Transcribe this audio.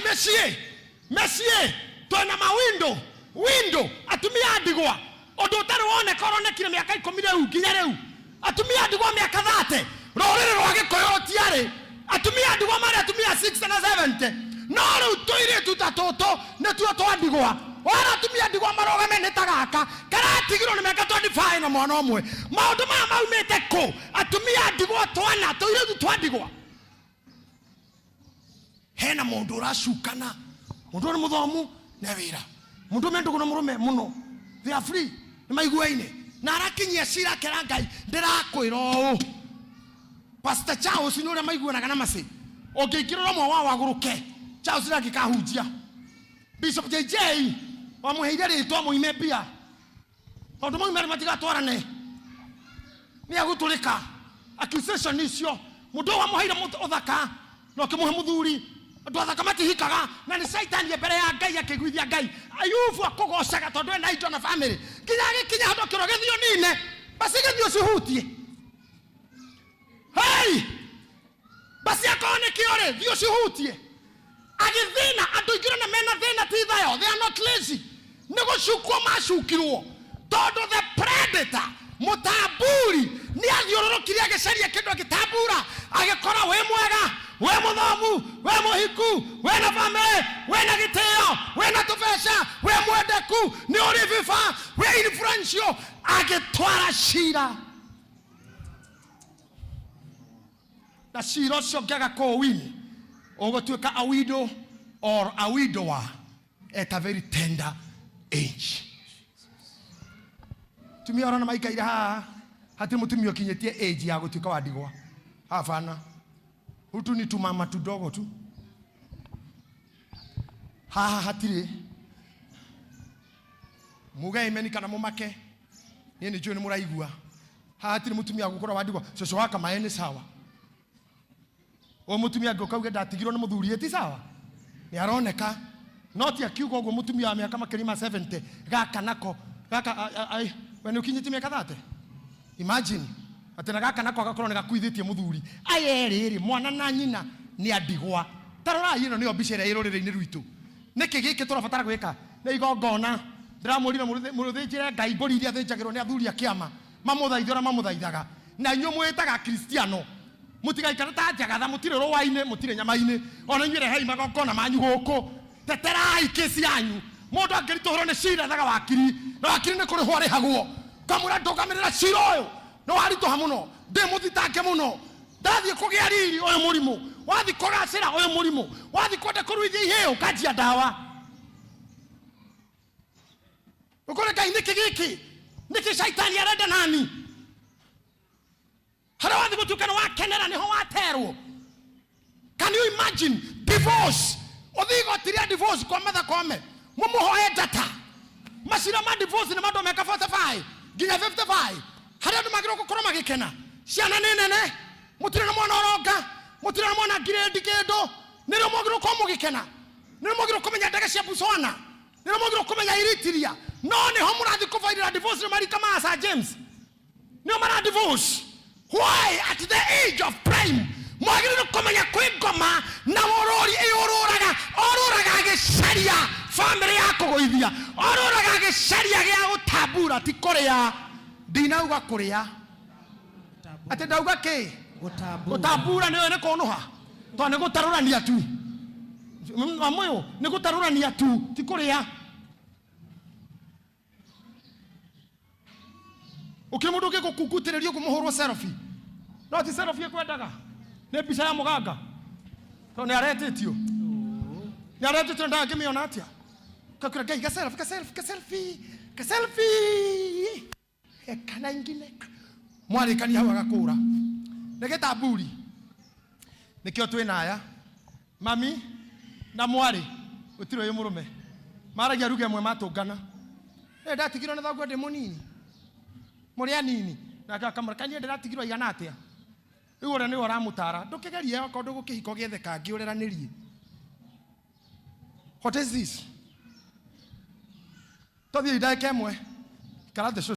Mĩciĩ mĩciĩ twĩna mawindo window, atumia a ndigwa, ũndũ ũtarĩ woneka, ũronekire mĩaka 10 rĩu nginya rĩu. Atumia a ndigwa mĩaka 30, rũrĩrĩ rwa Gĩkũyũ rũtiarĩ atumia a ndigwa, marĩ atumia 60 na 70, no rĩu tũirĩtu ta tũtũ nĩtuo twa ndigwa. Wara atumia a ndigwa marũgame nĩ ta gaka karatigirwo nĩ mĩaka 25 na mwana ũmwe. Maũndũ maya maumĩte kũ? Atumia a ndigwa, twana tũirĩtu twa ndigwa. Hena mũndũ ũracukana, mũndũ ũyũ nĩ mũthomu na wĩra, mũndũ ũmwe ndũgũ na mũrũme mũno, they are free, nĩ maiguaine, na arakinyia cira akera Ngai, ndĩrakwĩra ũũ. Pastor Charles nĩ ũrĩa maiguanaga na macĩ, ũngĩingĩrĩra ũmwe wao agũrũke, Charles ndangĩkahunjia. Bishop JJ wamũheire rĩtwa mũime mbia, tondũ mau merĩ matigatwarane, nĩ agũtũrĩka accusation icio. Mũndũ ũyũ wamũheire ũthaka na ũkĩmũhe mũthuri, andũ athaka matihikaga, na nĩ caitani mbere ya Ngai akĩiguithia Ngai. Ayubu akũgocaga tondũ ena indo na family, nginya agĩkinya handũ akĩrwo gĩthiĩ ũnine basi, gĩthiĩ ũcihutie. Hey! Basi akorwo nĩ kĩo rĩ, thiĩ ũcihutie. Agĩthĩna andũ aingĩ ũrona mena thĩna ti thayo, they are not lazy, nĩ gũcukwo macukirwo, tondũ the predator, mũtamburi, nĩ athiũrũrũkire agĩcaria kĩndũ agĩtambura, agĩkora wĩ mwega, wĩ mũthomu, wĩ mũhiku, wĩ na family, wĩ na gĩtĩo, wĩ na tũbeca, wĩ mwendeku, nĩ ũrĩ biba, wĩ influential, agĩtwara cira. Na cira ũcio ũngĩaga kũwin, ũgũtuĩka a widow or a widower at a very tender age. Tumia ũrona maikaire haha, hatirĩ mũtumia ũkinyĩtie age ya gũtuĩka wa ndigwa. Hapana, hutu ni tumama tudogo tu haha, hatirĩ. Muge amen kana mũmake, niĩ nĩ njũĩ nĩ mũraigua. Haha hatirĩ mũtumia gũkorwo wa ndigwa. Cũcũ wa kamaĩ nĩ sawa, ũyũ mũtumia angĩũka auge ndatigirwo nĩ mũthuri, ti sawa, nĩ aroneka no ti akiuga ũguo. Mũtumia wa mĩaka makĩria ma 70, gaka nako gaka we nĩ ũkinyĩtie mĩaka 30, imagine atĩ na gaka nako agakorwo nĩ gakuithĩtie mũthuri. Aya erĩ rĩ, mwana na nyina, nĩ andigwa. Ta rorai, ĩno nĩyo mbica ĩrĩa ĩ rũrĩrĩ-inĩ rwitũ. Nĩkĩ gĩkĩ tũrabatara gwĩka nĩ igongona? Ndĩramwĩrire mũthĩnjĩre Ngai mbũri iria thĩnjagĩrwo nĩ athuri a kĩama, mamũthaithe ũrĩa mamũthaithaga. Na inyuĩ mwĩtaga Kristiano, mũtigaikare ta njagatha, mũtirĩ rũa-inĩ, mũtirĩ nyama-inĩ. Ona inyuĩ rehei magongona manyu gũkũ, teterai kĩci yanyu. Mũndũ angĩritũhĩrwo nĩ cira, ethaga wakiri, na wakiri nĩ kũrĩhwo arĩhagwo. Kamwĩra, ndũgamĩrĩra cira ũyũ, nĩ waritũha mũno, ndĩ mũthitange mũno. Ndathiĩ kũgĩa riri, ũyũ mũrimũ wathiĩ kũgacĩra, ũyũ mũrimũ wathiĩ kwenda kũruithia ihĩĩ, ũkanjia ndawa. Ũkore Ngai, nĩkĩ gĩkĩ? Nĩkĩ caitani arenda nani? Harĩa wathiĩ gũtuĩka nĩ wakenera, nĩho waterwo. Can you imagine divorce? Ũthiĩ igoti rĩa divorce kwa Martha Koome, mũmũhoe data macira ma divorce nĩ mandũ meka 45 nginya 55, harĩa andũ magĩrĩirwo gũkorwo magĩkena, ciana nĩ nene, mũtirĩ na mwana ũronga, mũtirĩ na mwana ngirĩndi kĩndũ, nĩrĩo mwagĩrĩirwo gũkorwo mũgĩkena, nĩrĩo mwagĩrĩirwo kũmenya ndege cia Botswana, nĩrĩo mwagĩrĩirwo kũmenya Eritrea, no nĩho mũrathiĩ kũbairĩra divorce. Nĩ marika ma Sir James nĩo mara divorce. Why at the age of prime mwagĩrĩirwo kũmenya kwĩ ngoma na mũrũri ĩũrũraga, orũraga agĩcaria family ya kũgũithia, orũraga agĩcaria gĩa gũtambura, ti kũrĩa. Ndinauga kũrĩa, atĩ ndauga kĩ? Gũtambura. Gũtambura nĩyo nĩ kũnũha, tondũ nĩ gũtarũrania tu. Mamũyũ nĩ gũtarũrania tu, ti kũrĩa. Ũkĩrĩ mũndũ ũngĩgũkungutĩrĩria ũguo mũhũrwo selfie, no ti selfie ĩkwendaga, nĩ mbica ya mũganga, tondũ nĩ aretĩtio, nĩ aretĩtio, ndangĩmĩona atĩa? Kakũra Ngai ga selfie, ka selfie, ka selfie, ka selfie kana ingine mwarĩkania hau agakũra nĩ gĩtamburi. Nĩkĩo twĩna aya mami na mwarĩ, gũtirĩ ũyũ mũrũme, maragia ruga ĩmwe, matũngana. Ĩ ndatigirwo nĩ thoguo ndĩ mũnini, mũrĩ anini, nake akamwĩra, kanyie ndĩratigirwo aigana atĩa? Rĩu ũrĩa nĩwe ũramũtara, ndũkĩgerie okorwo ndũgũkĩhika ũgĩethe kangĩ ũreranĩrie. What is this? Tũthiĩ ndagĩka ĩmwe, ikara thĩ.